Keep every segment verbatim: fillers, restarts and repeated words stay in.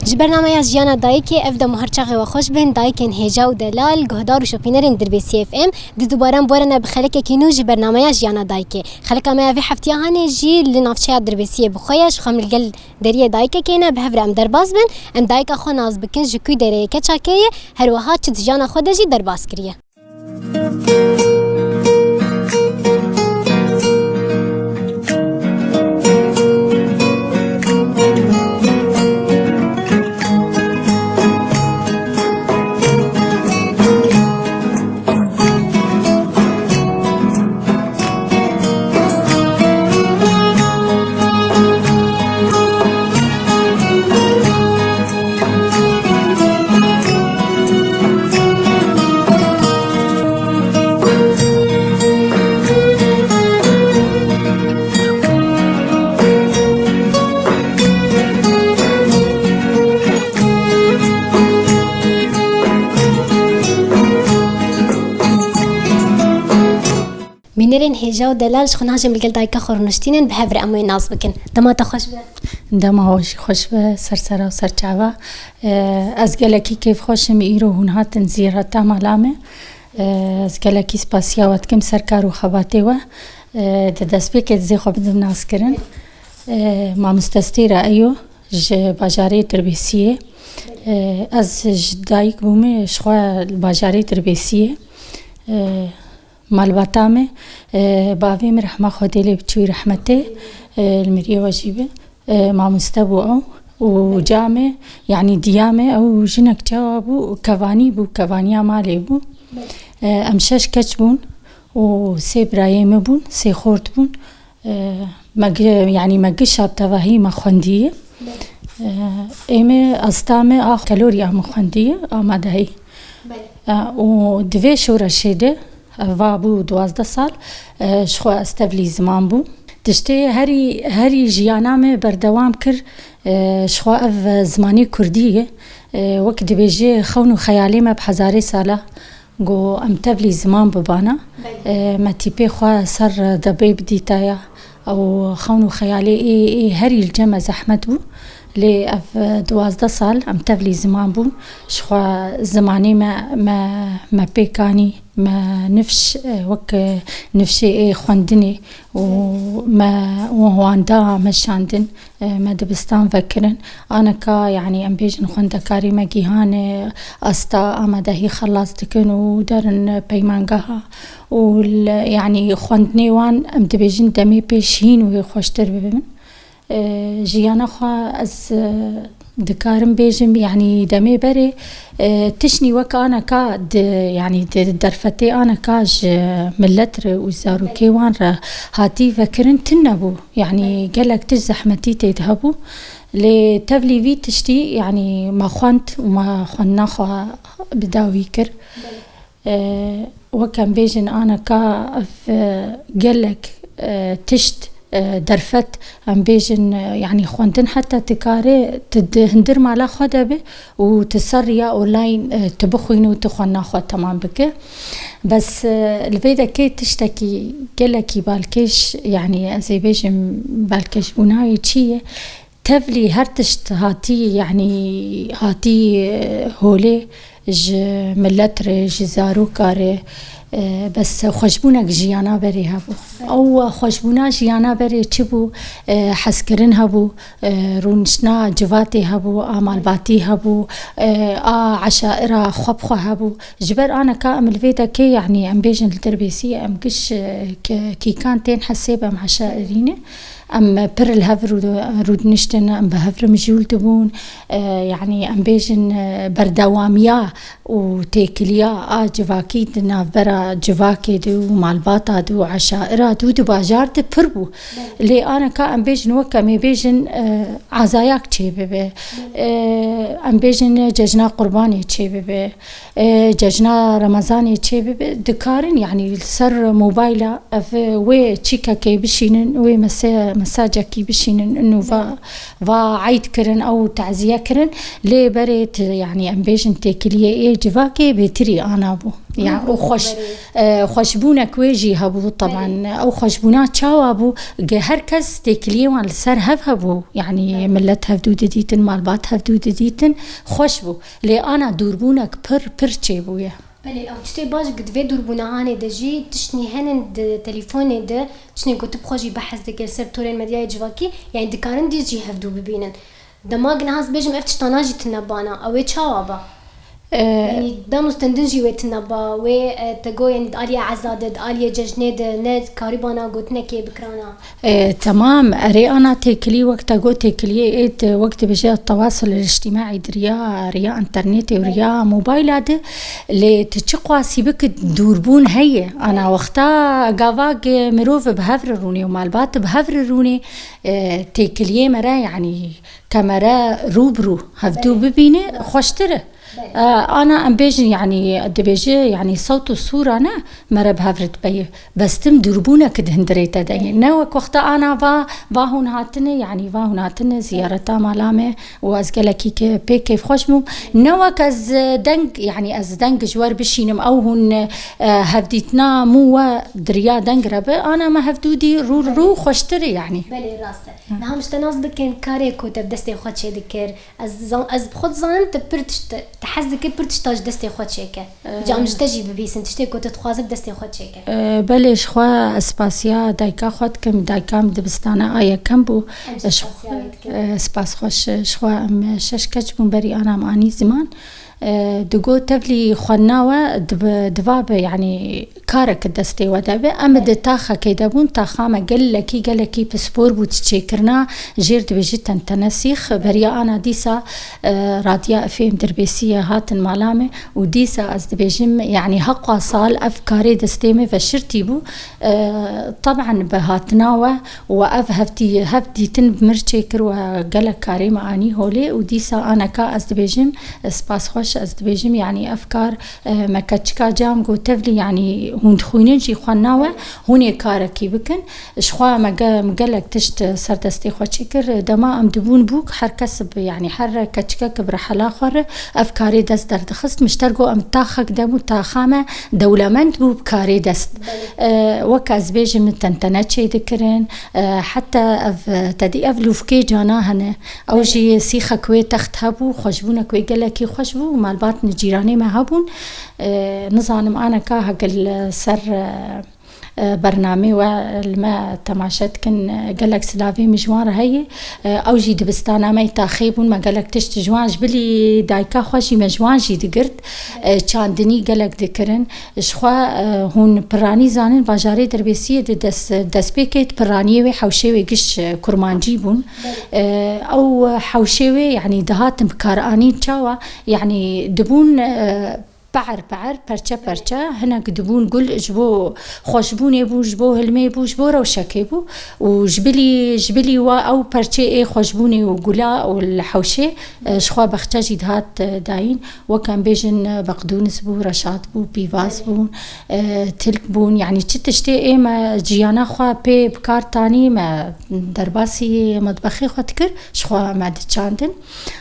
Ji bernameya Jiyana Dayikê ev dem û her çaxê we xweş bin, dayikên hêja û delal, guhdar û şopînerên Dirbêsiyê F M, di dubare em bi we re ne bi xelekekî nû ji bernameya Jiyana Dayikê. Xeleka me ya vê heftiya hanê jî li navçeya Dirbêsiyê bi xwe ye, ji xwe em li gel deriyê dayikekê ne, bi hev re em derbas bin, em dayika xwe nas bikin, ji kû derê ye, keça kê ye, her wiha çi di jiyana xwe de jî derbas kiriye. Bînerên hêja û delal, ji xwe nahêjim li gel dayika xwe rûniştînin, bi hev re em wê nas bikin. Dema te xweş be. Dema we jî xweş be, ser sera û ser çava. Ee, ez gelekî kêfxweş im, îro hûn hatin ziyareta mala me. Ee, ez gelekî spasiya we dikim ser kar û xebatê we. Ee, di destpêkê dizê xwe bidim naskirin. Ee, mamoste Stêra Eyo, ji bajarê Dirbêsiyê. Ee, ez ji dayik bûme, ji xwe li bajarê Dirbêsiyê. Ee, Malbata me, e, bavê min rehma Xwedê lê bi çûyî rehmetê, e, li miriyê we jî be. E, mamoste bû ew û ca me, yanî diya me, ew jinek çawa bû, kevanî bû, kevaniya malê bû. E, em şeş keç bûn û sê birayê me bûn, sê xort bûn. E, me gi-, yanî me gişa bi tevahî me xwendiye. E, ê me asta me a kelorî a me xwendiye, amadehî. E, û di vê şoreşê de, e, va bû duwazdeh sal, e, ji xwe ez tevlî ziman bûm. Tiştê herî, herî jiyana me berdewam kir, e, ji xwe ev zimanê kurdî ye. E, wek dibêje xewn û xeyalê me bi hezarê sala. Ku em tevlî ziman bibana, Belê. E, me tîpê xwe ser debê bidîtaya. Ew xewn û xeyalê ê, ê herî li cem me zehmet bû. Lê ev, e, duwazdeh sal em tevlî ziman bûn. Ji xwe zimanê me, me, me pêk anî, me nifş, e, wek, e, nifşê ê xwendinê û me wan da me şandin. E, me dibistan vekirin. Aneka, yanî em bêjin xwendekarê me gihane asta amadehî xelas dikin û derin peymangeha û li, yanî xwendinê wan em dibêjin demê pêş hîn wê xweştir bibin. E, jiyana xwe ez, e, dikarim bêjim, yanî demê berê, e, tiştî wek aneka di, yanî di derfetê aneka ji millet re û zarokê wan re hatî vekirin tune bû. Yanî gelek tişt zehmetî tê de hebû. Lê tevlî vî tiştî, yanî me xwend û me xwendina xwe bi dawî kir. E, wek em bêjin aneka ev, e, gelek, e, tişt, e, derfet, em bêjin, e, yanî xwendin heta tu karê tu di hundir mala xwe de be û tu ser riya online, e, tu bixwînî û tu xwendina xwe temam bike. Bes, e, li vê dekê tiştekî gelekî balkêş, yanî ez ê bêjim balkêşbûna wê çi ye? Tevlî her tişt hatî, yanî hatî, e, holê ji milet re, ji zaroka re, e, bes xweşbûnek jiyana berê hebû. Ew xweşbûna jiyana berê çi bû? E, hezkirin hebû, e, rûniştina civatê hebû, a malbatî hebû, e, a eşaira xwe bi xwe hebû. Ji ber aneka em li vê dekê, yanî em bêjin li Dirbêsî, em giş, e, ke-, kîkan tên hesê be em eşairî ne. Em pir li hev rû-, rûdiniştin, em bi hev re mijûl dibûn. E, yanî em bêjin, e, berdewamiya û têkiliya a civakî di navbera civakê de û malbata de û eşaira de û di bajar de pir bû. Belê. Lê aneka em bêjin, wek em ê bêjin, e, azayak çêbibe. Belê. E, em bêjin cejna Qurbanê çêbibe. E, cejna Remezanê çêbibe, dikarin, yanî li ser mobayla ev wê çîkekê bişînin, wê mese-, mesajekî bişînin, û va, va eyd kirin, ew teziye kirin, lê berê ti-, yanî em bêjin têkilî Ê civakê bêtirî ana bû. Ya, û xweş, e, xweşbûnek wê jî hebû, teban. Ew xweşbûna çawa bû? Ge her kes têkiliyê wan li ser hev hebû. Yanî millet hevdû didîtin, malbat hevdû didîtin. Xweş bû. Lê ana dûrbûnek pir, pir çêbûye. Belê, ew tiştê baş, gi di vê dûrbûna hanê de jî tiştnî henin di telîfonê de, tiştên ku tu bi xwe jî behs dikir ser torên medyayê civakî, yanî dikarin dîs jî hevdû bibînin. Dema gi niha ez bêjim ev tiştana jî tine bana, ew ê çawa ba? Ee, Yanî danûstendin jî wê tine ba, wê, e, te got, yanî di aliyê eza de, di aliyê cejnê de, ne karîbana gotinekê bikirana. E, temam, erê ana têkilî wek te got têkiliyê êd, wek dibêje tewasul îctîmaî di riya, riya înternetê û riya mobayla de, lê tu çi qasî bikî dûrbûn heye. Ana wexta gava ge mirov bi hev re rûnê û malbat bi hev re rûnê, e, têkiliyê me re, yanî ke me re rû bi rû hevdû bibîne, xweştir e. Belê. E, ana em bêjin, yanî dibêje, yanî sewt û sûra ne, mere bi hev re dibeye. Bes tim dûrbûnek di hundirê te de ye. Ne wek wexta ana va, va hûn hatine, yanî va hûn hatine ziyareta mala me û ez gelekî ke pê kêfxweş bûm. Ne wek ez, e, deng, yanî ez deng ji wer bişînim, ew hûn, e, hevdîtina mû we di riya deng re bi, ana me hevdû dî rû rû xweştir e, yanî. Belê, rast e. Niha min ji te nas bikin, karê ku te bi destê xwe çê dikir, Ez zan-, ez bi xwe dizanim tu pir tişt, tu hez dikî pir tişta ji destê xwe çêke. Ee. Ca em ji te jî bibîsin, tiştê ku tu dixwazî bi destê xwe çêke. Ee, belê, ji xwe ez spasiya dayika xwe dikim. Dayika min dibistana a yekem bû. Em jî Ji spasiya wê dikin. Ee, spas xweş. Ji xwe em şeş keç bûn berî ana em anî ziman. Ee, digot tevlî xwendina we dibe, diva be, yanî karek destê we de be. Em di taxekê de bûn, taxa me gelekî, gelekî pispor bû, çiçêkirina jêr dibêjî tentene sîx. Beriya ana dîsa, e, Radiya F M Dirbêsiyê hatin mala me û dîsa ez dibêjim, yanî heqwa sal ev karê destê me veşirtî bû. E, teban bi hatina we û ev hevdî-, hevdîtin bi mir çêkir û gelek karê me anî holê û dîsa aneka ez dibêjim, e, spas xweş ez dibêjim, yanî ev kar E, me keçika cam got tevlî, yanî hûn dixwînin jî xwe nawe, hûn ê karekî bikin. Ji xwe me ge-, me gelek tişt ser destê xwe çêkir. Dema em dibûn bûk, her kes bi, yanî her keçikek bi rehela xwe re ev karê dest derdixist. Min ji te re got em taxek de bû, taxa me dewlemend bû bi karê dest. E, wek ez bêjim, tentene çê dikirin. E, heta ev, tedî ev lûfkê cana hene. Ew jî sîxek wê text hebû, xweşbûnek wê gelekî xweş bû. Malbat li cîranê me hebûn. E, nizanim aneka hegel ser, e, e, bernamê we li me temaşe dikin, e, gelek silavê min ji wan re heye. E, ew jî dibistana me yê taxê bûn, me gelek tişt ji wan, ji bilî dayika xwe jî me ji wan jî digirt. E, çandinî gelek dikirin. Ji xwe, e, hûn piranî zanin, bajarê Dirbêsiyê di des-, destpêkê di piraniyê wê hewşê wê giş, e, kurmancî bûn. E, ew hewşê wê, yanî dihatin bikaranîn çawa, yanî dibûn, e, pe'er pe'er, perçe perçe, hinek dibûn gul, ji bo xweşbûnê bû, ji bo hilmê bû, ji bo rewşekê bû û ji bilî, ji bilî wa ew perçê ê xweşbûnê û gula û li hewşê, e, ji xwe bexçe jî dihat, e, dayîn. Wek em bêjin, e, beqdûnis bû, reşat bû, pîvaz bûn, e, tilk bûn, yanî çi tiştê ê me ciyana xwe pê bi kar tanî, me derbasî metbexê xwe dikir, ji xwe me diçandin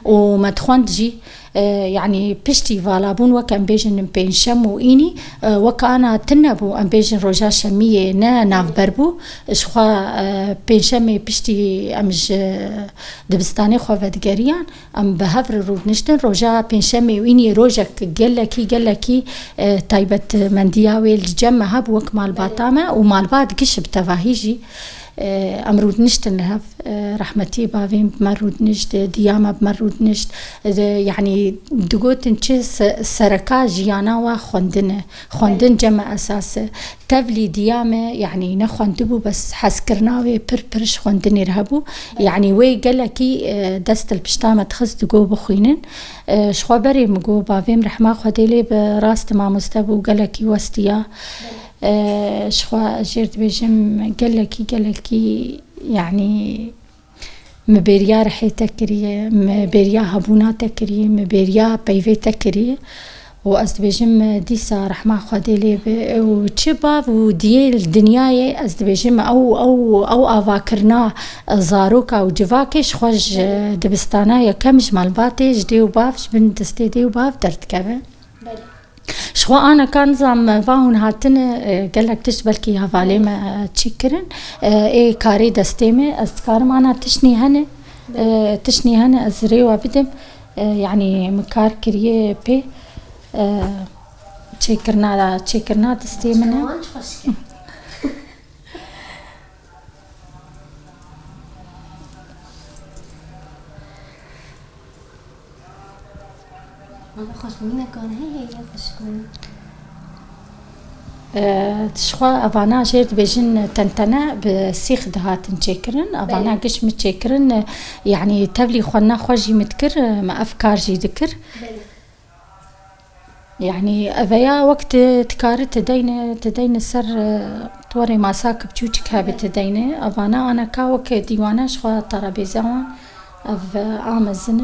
û me dixwend jî. E, yanî piştî valabûn, wek em bêjin pêncşem û înî, e, wek ana tune bû, em bêjin roja şemiyê ne navber bû. Ji xwe, e, pêncşemê piştî em ji dibistanê xwe vedigeriyan, em bi hev re rûdiniştin. Roja pêncşemê û înî rojek gelekî, gelekî, e, taybetmendiya wê li cem me hebû wek malbata me û malbat giş bi tevahî jî, e, em rûdiniştin li hev. E, rehmetî bavên bi me rûdinişt, diya me bi me rûdinişt. E, yanî digotin çi se-, sereka jiyana wa xwendin e. Xwendin cem me esas e. Tevlî diya me, yanî nexwendibû, bes hezkirina wê pir pir ji xwendinê re hebû. Yanî wê gelekî, e, dest li pişta me dixist, digot bixwînin. E, ji xwe berê min got, bavê min rehma Xwedê lê be, rast mamoste bû, gelekî westiya. E, ji xwe jêr dibêjim, gelekî, gelekî, yanî min bêriya rihê te kiriye, min bêriya hebûna te kiriye, min bêriya peyvê te kiriye. û ez dibêjim, dîsa rehma Xwedê lê be. Û çi bav û diyê li dinyayê, ez dibêjim, ew, ew, ew avakirina zaroka û civakê ji xwe ji dibistana yekem ji malbatê, ji dê û bav, ji bin destê dê û bav derdikeve. Belê. Ji xwe aneka nizam va hûn hatine, e, gelek tişt belkî hevalê me, e, çî kirin. E, ê karê destê me, ez dikarim ana tiştnî hene, e, tiştnî hene, ez rêwa bidim. E, yanî min kar kiriye pê, e, çêkirina, çêkirina destê min e. Wan xweşik e. Wala xweşbûyînekan heye, ya xweşik in. E, ji xwe evana jêr dibêjin tentene bi sîx dihatin çêkirin. Evana Belê. Giş min çêkirin, e, yanî tevlî xwe nexwe jî min dikir, e, me ev kar jî dikir. Belê. Yanî, eveya wek tu dikari tu deyne, tu deyne ser, e, torê masaki biçûçik hebe tu deyne. Evana aneka wek dîwana ji xwe terebêza wan, ev, e, a mezin e.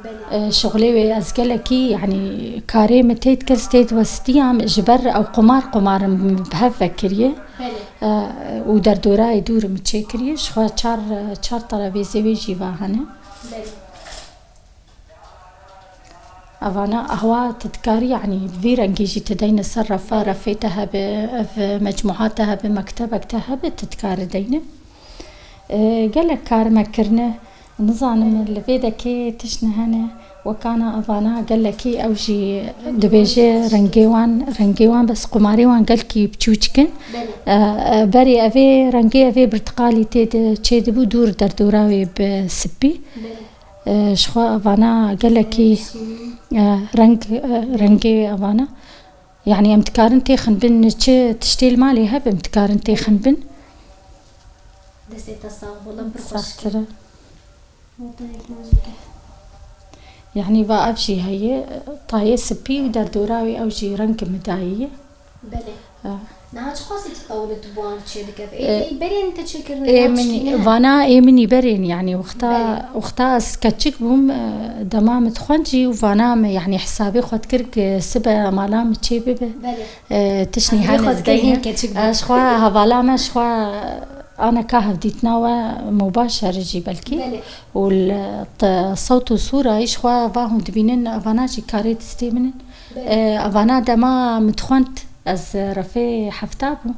Belê. E, şixulê wê ez gelekî, yanî, karê min tê dikir, tê diwestiyam, ji ber ew qumar, qumar in bi hev vekiriye. Belê. E, û derdorayê dûr min çêkiriye. Ji xwe çar, çar terebêzê wê jî va hene. Belê. Evana ahwa tu dikarî, yanî bi vî rengî jî tu deyne ser refa, refê te hebe, ev mecmuha te hebe, mektebek te hebe, tu dikarî deyne. E, gelek kar me kirine, nizanim li vê dekê tişt ne hene, wekana evana gelekî ew jî dibêje rengê wan, rengê wan bes qumarê wan gelkî biçûçik in. Belê. E, e, berê evê rengê evê birtiqalî tê de çêdibû dûr derdora wê bi sipî. Belê. E, ji xwe vana gelekî, Şîrîn. E, reng, e, rengê evana. Yanî em dikarin têxin bin, çi tiştê li malê hebe em dikarin têxin bin. Destê te sax bo, lem pir xweşik e. Saxtir e. Yanî va ev jî heye, tayê sipî û derdora wê ew jî reng midayî ye. Belê. Ha. Niha çiqasî tu tewle tu bi wan çêdikeve? Ê, E, ê berên te çêkirine ê ya minî, tişkî ne? Vana ê minî berên, yanî wexta, Belê. Wexta ez keçik bûm, e, dema min dixwend jî û vana min, yanî hesabê xwe dikir ku sibe mala min çê bibe. Belê. E, tiştnî Hesabê hene xwe ez dikir hîn deyne. Keçik bû. E, ji xwe hevala me, ji xwe aneka hevdîtina we mubaşer jî belkî. Belê. Û li te-, sewt û sûra jî ji xwe va hûn dibînin, vana jî karê distê min in. Belê. E, evana dema min dixwend, ez refê hefta bûm.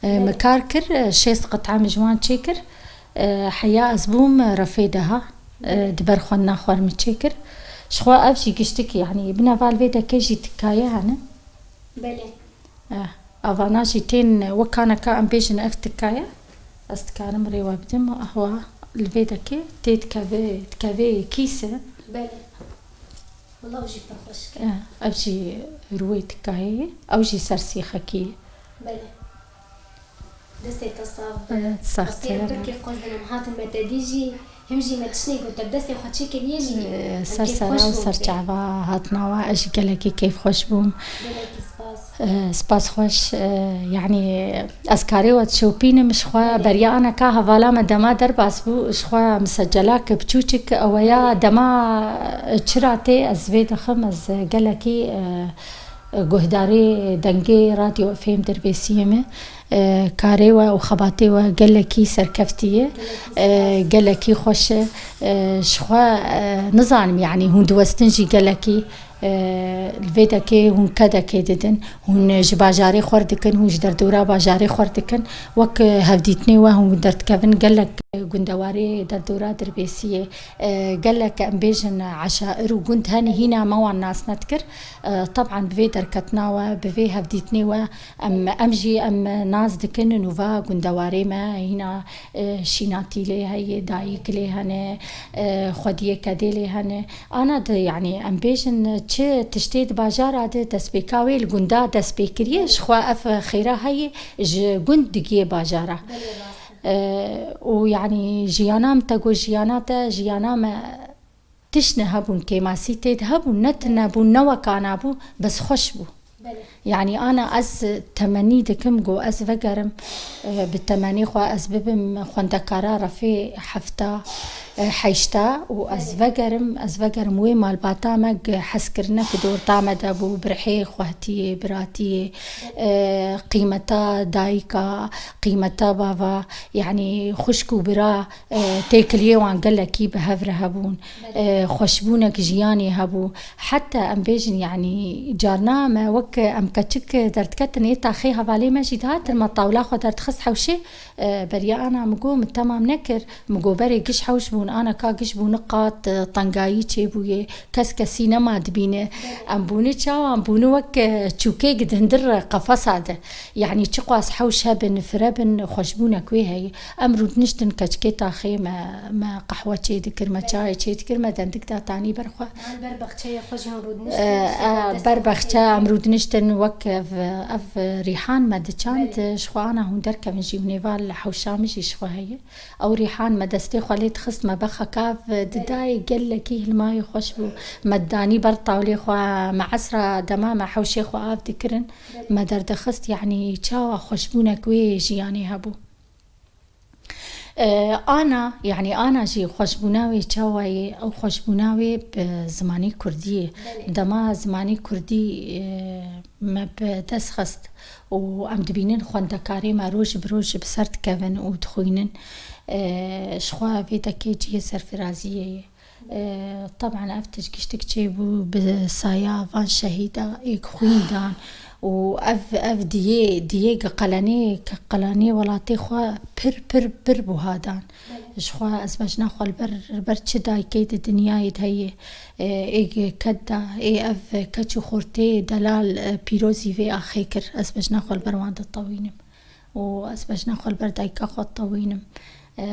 E, Belê. Min kar kir, e, şêst qit'a min ji wan çêkir. E, heya ez bûm, e, refê deha. E, Belê. Di ber xwendina xwe re min çêkir. Ji xwe ev jî giştikî, yanî bineval vê dekê jî tikaye hene. Belê. E, Evana jî tên wekaneka em bêjin ev tikaye. Ez dikarim rêwa bidim, ahwa li vê dekê tê dikeve, dikeve kîse. Belê. Wala ew jî pir xweşik e. Eh, ev jî rûyê tikayê ye. Ew jî ser sîxekî ye. Belê. Destê te sax be. Eh, sax Destê te. Pir kêfxweş bûn em hatin me te dî jî. Him jî me tiştê ku te bi destê xwe çêkiriye jî. Eh, em ser kêfxweş sera û bûn ser pê. Çava hatina we, ez jî gelekî kêfxweş bûm. Gelekî spas. Eh, spas xweş, eh, yanî ez karê we dişopînim, ji xwe Belê. Beriya aneka hevala me dema derbas bû, ji xwe misecelak biçûçik ew ya Belê. Dema çira tê ez vê dixim, ez gelekî, eh, guhdarê dengê Radyo F M Dirbêsiyê me. Eh, karê we û xebatê we gelekî serkeftî ye. Gelekî Eh, spas. Gelekî xweş e. Eh, ji xwe, eh, nizanim, yanî hûn diwestin jî gelekî. Li vê dekê hûn kedekê didin, hûn ji bajarê xwe re dikin, hûn ji derdora bajarê xwe re dikin. Wek hevdîtinê we hûn derdikevin gelek gundewarê derdora Dirbêsiyê, gelek em bêjin eşair û gund hene hîna me wan nas nedikir. Teban bi vê derketina we, bi vê hevdîtinê we em, em jî em nas dikin û va gundewarê me hîna, e, şînatî lê heye, dayik lê hene, e, xwediyê kedê lê hene. Ana di, yanî, em bêjin, çi tiştê di bajara de destpêka wê li gunda dest pê kiriye, ji xwe ev xêra heye, ji gund digiyê bajara. Belê, rast e. E, û, yanî, jiyana min te got, jiyana te, jiyana me tişt ne hebûn, kêmasî tê de hebûn, ne tune bû, ne wekana bû, bes xweş bû. Belê. Yanî, ana ez temenî dikim, got, ez vegerim, e, bi temenî xwe ez bibim xwendekara refê hefta. Heşta û ez vegerim, ez vegerim wê malbata me gi hezkirinek di orta me de bû, bi rihê xwehtiyê, biratiyê, e, qîmeta dayika, qîmeta bava, yanî xwişk û bira, e, têkiliyê wan gelekî bi hev re hebûn. E, xweşbûnek jiyanê hebû. Heta em bêjin, yanî carna me wek em keçik derdiketin ê taxê hevalê me jî dihatin, me tawla xwe derdixist hewşê, E, beriya ana min got, min temam nekir. Min got, berê giş hewş bûn, ana ka giş bûne qat, e, tengayî çêbûye, kes kesî nema dibîne. Em bûne çawa? Em bûne wek, e, çûkek di hundir qefesa de. Yanî çiqas hewş hebin, fire bin, xweşbûnek wê heye. Em rûdiniştin keçikê taxê me, me qehwe çêdikir, me çayê çêdikir, me dendik datanî ber xwe. Ber bexçeyê xwe jî hûn rûdiniştin. E, e, ber bexçe em rûdiniştin wek ev, ev rîhan me diçand, ji xwe ana hûn derkevin jî û nêva li hewşa min jî ji xwe heye. Ew rîhan me destê xwe lê dixist, me bexeka ev didayê gelekî hilmayê xweş bû. Me didanî ber tawlê xwe, me esra dema me hewşê xwe av dikirin, me derdixist, yanî çawa xweşbûnek wê jiyanê hebû. E, ana, yanî ana jî xweşbûna wê çawa ye? Ew xweşbûna wê bi zimanê kurdî ye. Belê. Dema zimanê kurdî, e, me bi dest xist û em dibînin xwendekarê me roj bi roj bi ser dikevin û dixwînin. E, ji xwe vê dekê cihê serfiraziyê ye. E, teban ev tişt giştik çêbû bi saya van şehîda ê ku xwîn dan û ev, ev diyê, diyê gi qelenê, gi qelenê welatê xwe pir, pir, pir buha dan. Ji xwe ez bejna xwe li ber, li ber çi dayikê di dinyayê de heye, e, ê gi ked da, ê ev keç û xortê delal, e, pîrozî vê axê kir. Ez bejna xwe li ber wan ditewînim. û ez bejna xwe li ber dayika xwe tewînim. E,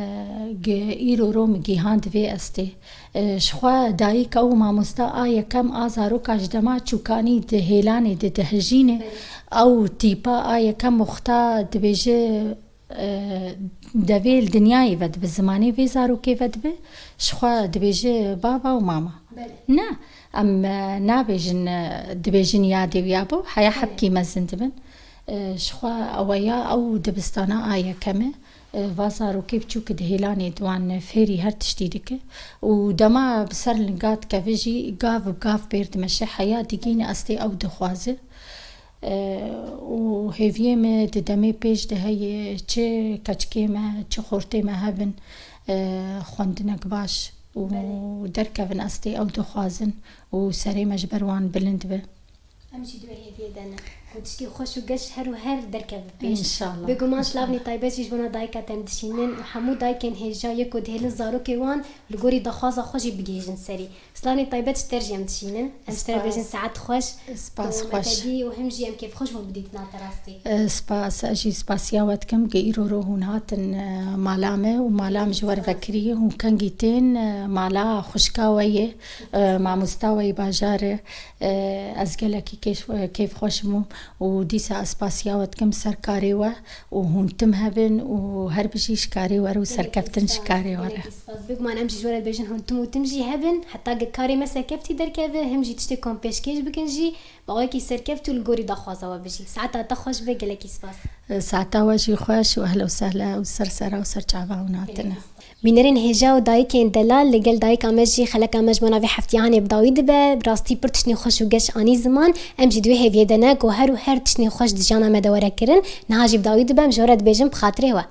gi-, îro ro min gihand vê estê. E, ji xwe dayika û mamosta a yekem a zaroka ji dema çûkanî di hêlanê de dihijîne, ew tîpa a yekem wexta dibêje, e, devê li dinyayê vedibe, zimanê vê zarokê vedibe, ji xwe dibêje baba û mama. Belê. Ne, em, e, nabêjin, e, dibêjin yadê wî ya bo, heya hebkî mezin dibin. E, ji xwe ewe ya ew dibistana a yekem e. E, va zarokê biçûk di hêlanê di wan fêrî her tiştî dike. Û dema bi ser linga dikeve jî gav bi gav pêr dimeşe, heya digîne estê ew dixwaze. E, û hêviyê me di demê pêş de heye, çi keçikê me, çi xortê me hebin, e, xwendinek baş û Belê. derkevin estê ew dixwazin û serê me ji ber wan bilind be. Em jî di wê hêviyê de ne. Ku tiştê xweş û geş her û her derkeve pêş. Înşallah. Bêguman Înşallah. slavnê taybet jî ji bona dayika te em dişînin û hemû dayikên hêja yê ku dihêlin zarokê wan li gorî daxwaza xwe jî bigihîjin serî. Slavnê taybet ji te re jî em dişînin. Em ji te re Spas. bêjin saet xweş. Spas Tu me xweş. te dî û him jî em kêfxweş bûn bidîtina te rastî. Spas, ez jî spasiya we dikim ku îro ro hûn hatin, e, mala me û mala min ji we re vekirî. Hûn kengî tên, e, mala xwişka we ye, e, mamosta we yê bajar e. E, ez gelekî kêf-, kêfxweş bûm û dîsa ez spasiya we dikim ser karê we û hûn tim hebin û her bijî ji karê we re û serkeftin ji karê we re. Gelekî spas. Bêguman em jî ji we re dibêjin hûn tim û tim jî hebin, heta gi karê me serkeftî derkeve, him jî tiştê ku em pêşkêş bikin jî, bi awayekî serkeft û li gorî daxwaza we bijî. Saeta te xweş be, gelekî spas. Saeta we jî xweş û ehla û sehla û ser sera û ser çava hûn hatine. Bînerên hêja û dayikên delal, li gel dayika me jî xeleka me ji bona vê heftiyanê bi dawî dibe. Bi rastî pir tiştên xweş û geş anî ziman. Em jî di wê hêviyê de ne ku her û her tiştên xweş di jiyana me de were kirin. Niha jî bi dawî dibe, em ji we re dibêjin bi xatirê we.